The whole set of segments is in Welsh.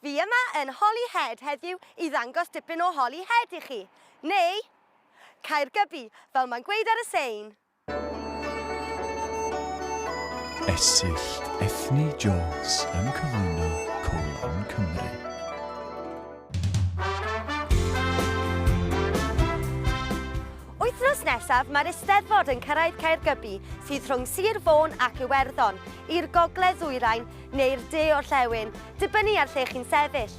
Fi yma yn Holyhead heddiw i ddangos dipyn o Holyhead i chi. Neu, Caergybi, fel mae'n gweud ar y sein. Esyllt Ethni Jones yn cyflwyno Colon Cymru. Wythnos nesaf mae'r Eisteddfod yn cyrraedd Caergybi, sydd rhwng Sir Fôn ac Iwerddon, i'r gogledd-ddwyrain neu'r de-orllewin, dibynnu ar lle chi'n sefyll.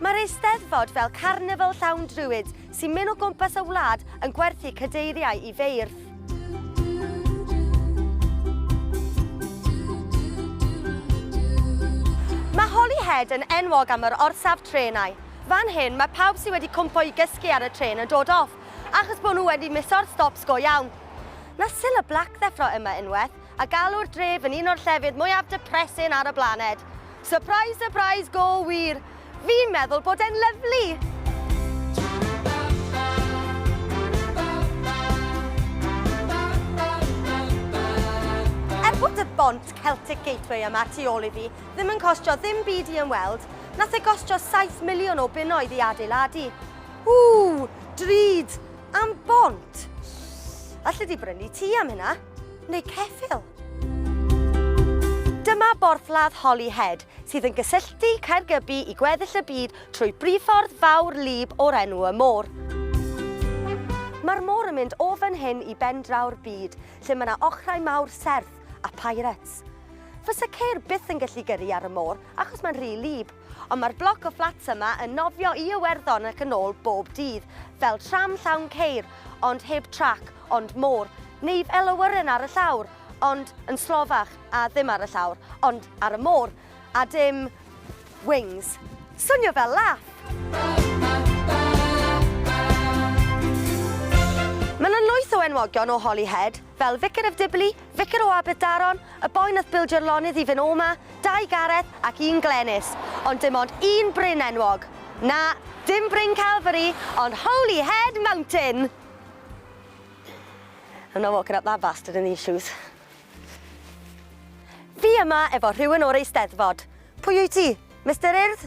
Mae'r Eisteddfod fel carnifal llawn druids sy'n mynd o gwmpas y wlad yn gwerthu cadeiriau i feirdd. Mae Holyhead yn enwog am yr orsaf trenau. Fan hyn, mae pawb sydd wedi cwmpo i gysgu ar y trên yn dod off, achos bod nhw wedi miso'r stops go iawn. Nath Cilla Black ddeffro yma unwaith, a galw'r dref yn un o'r llefydd mwyaf depressing ar y blaned. Surprise, surprise, go wir! Fi'n meddwl bod e'n lyfli! Er bod y bont Celtic Gateway yma tu ôl i fi ddim yn costio ddim byd i ymweld, nath e gostio 7 miliwn o bunnoedd i adeiladu. Ww, drud! Am bont! Alli di brynu tŷ am hynna. Neu ceffyl. Dyma borthladd Holyhead, sydd yn gysylltu Caergybi i gweddill y byd trwy briffordd fawr lib o'r enw y môr. Mae'r môr yn mynd o fan hyn i ben draw'r byd, lle mae 'na ochrau mawr serth a pirates. Fysa ceir byth yn gallu gyrru ar y môr achos mae'n rhy lib. Ond mae'r bloc o fflats yma yn nofio i Iwerddon ac yn ôl bob dydd, fel tram llawn ceir, ond heb trac, ond môr, neu fel awyren ar y llawr, ond yn slofach a ddim ar y llawr, ond ar y môr, a dim wings. Swnio fel laff! Mae 'na lwyth o enwogion o Holyhead, fel Vicar of Dibley, Vicar o Aberdaron, y boi nath bildio'r lonydd i fyn o'ma, dau Gareth ac un Glenys. Ond dim ond un bryn enwog. Na, dim Bryn Calvary, ond Holy Head Mountain! I'm not walking up that bastard in these shoes. Fi yma efo rhywun o'r Eisteddfod. Pwy wyt ti? Mister Urdd?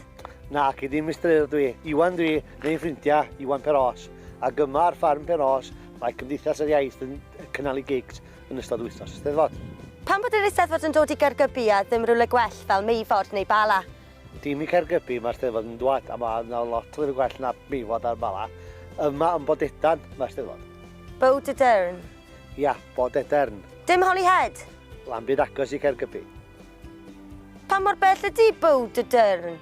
Naci, dim Mister Urdd dwi. Iwan dwi, neu'n ffrindia, Iwan Peros. Ac yma ar ffarm Peros, mae Cymdeithas yr Iaith yn cynnal ei gigs yn ystod wythnos y Steddfod. Pam bod yr Eisteddfod yn dod i Gaergybi a ddim rhywle gwell fel Meifod neu Bala? Dim i Caergybi mae'r Steddfod yn dwad, a mae yna lot o lefydd gwell na Meifod a'r Bala. Yma yn Bodedan mae'r Steddfod. Bodedern? Ia, Bodedern. Dim Holyhead? Lambyd agos i Caergybi. Pa mor bell ydy Bodedern?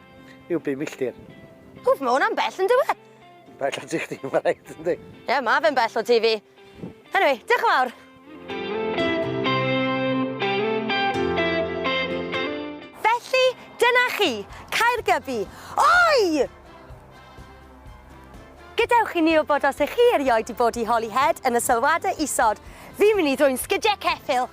Yw bum milltir. Wff, mae hwnna'n bell yn dyw e? Bell o tŷ chdi, mae rhaid, yndi? Ie, yeah, mae fe'n bell o tŷ fi. Anyway, diolch yn fawr. Felly, dyna chi, Caergybi. Oi! Gadewch i ni wybod os ych chi erioed 'di bod i Holyhead yn y sylwadau isod. Fi'n mynd i ddwyn sgidiau ceffyl.